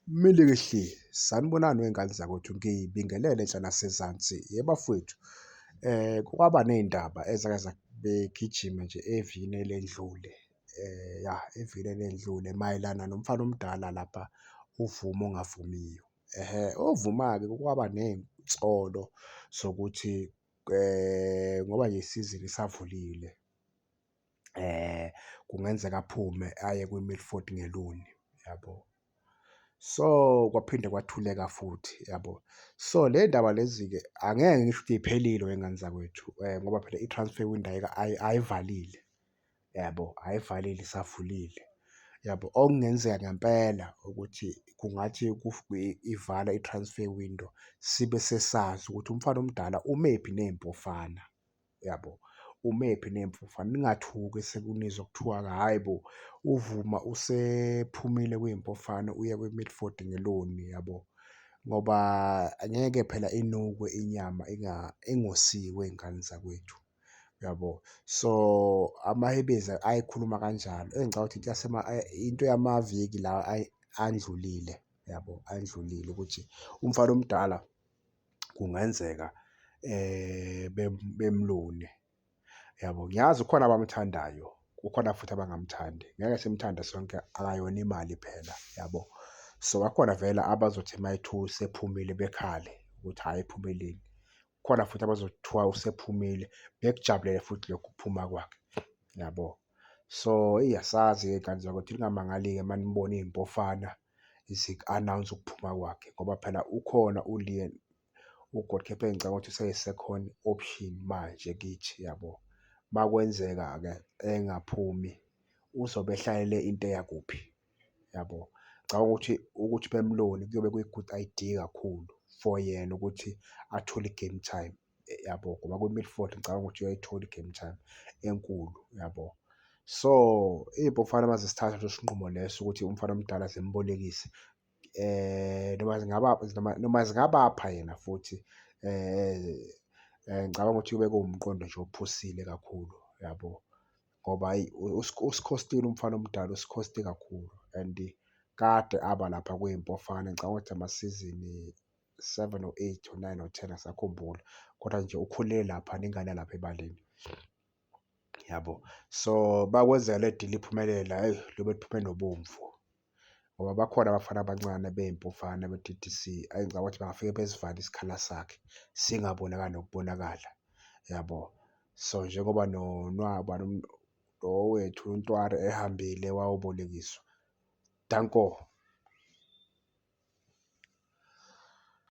Milikihli, sanibonani wey'ngane zakwethu, ngibingelele nhla nasezansi. Ye bafowethu, kwaba ney'ndaba ezake begijima nje evikini elendlule, ya evikini elendlule mayelana nomfana omdala lapha uVuma ongavumiyo. Ehhe, oVuma-ke kwaba ney'nsolo zokuthi ngoba nje isizini isavulile, kungenzeka aphume aye kwi-Milford nge-loan, yabo. So, kwaphinde kwathuleka futhi, yabo. So, le y'ndaba lezi-ke angeke ngisho ukuthi y'phelile wey'ngane zakwethu ngoba phela i-transfer window ayivalile, yabo, ayivalile isavulile, yabo. Okungenzeka ngempela ukuthi kungathi ivala i-transfer window sibe sesazi ukuthi umfana omdala umephi ney'mpofana, yabo, umephi ney'mpofana. Ningathuki sekunizwa kuthiwa-ke hhayi bo, uVuma usephumile kwiMpofana uya kwi-Milford nge-loan, yabo. Ngoba angeke phela inukwe inyama ingosiwe y'ngane zakwethu, yabo. So, amahebezi ayekhuluma kanjalo engicabanga ukuthi into into yamaviki la andlulile, yabo, andlulile ukuthi umfana omdala kungenzeka bemlone, yabo. Ngiyazi kukhona abamthandayo, kukhona futhi abangamthandi. Ngeke simthande sonke, akayona imali phela, yabo. So, bakhona vele abazothi uma kuthiwa usephumile bekhale ukuthi hhayi ephumeleni. Kukhona futhi abazothi kuthiwa usephumile bekujabulele futhi lokhu kuphuma kwakhe, yabo. So, eyi asazi-ke y'ngane zakwethu, ningamangali-ke uma nibona iy'mpofana zi-announce-a ukuphuma kwakhe ngoba phela ukhona uLeon, u-goalkeeper engicabanga ukuthi useyi-second option manje kithi, yabo. Uma kwenzeka-ke engaphumi uzobe ehlalele into eya kuphi, yabo. Ngicabanga ukuthi bemlone kuyobe kuyi-good idea kakhulu for yena ukuthi athole i-game time, yabo, ngoba kwi-Milford ngicabanga ukuthi uyoyithola i-game time enkulu, yabo. So, iy'mpofana uma zisithatha leso sinqumo leso ukuthi umfana omdala zimbolekise, noma zingaba noma zingabapha yena futhi ngicabanga ukuthi kube kuwumqondo nje ophusile kakhulu, yabo. Ngoba hhayi usikhostile umfana omdala, usikhoste kakhulu and kade aba lapha kwiMpofana, ngicabanga ukuthi amasizini seven or eight or nine or ten, angisakhumbuli. Kodwa nje ukhulele laphana, ingane yalapha ebaleni, yabo. So, bakwenzeka le deal iphumelela, hheyi liyobe liphume nobomvu ngoba bakhona abafana abancane bey'mpofana be-D_D_C engicabanga ukuthi bangafike besivale isikhala sakhe singabonakali nokubonakala, yabo. So, njengoba nonwaba lo wethu uNtwari ehambile wayobolekiswa, danko.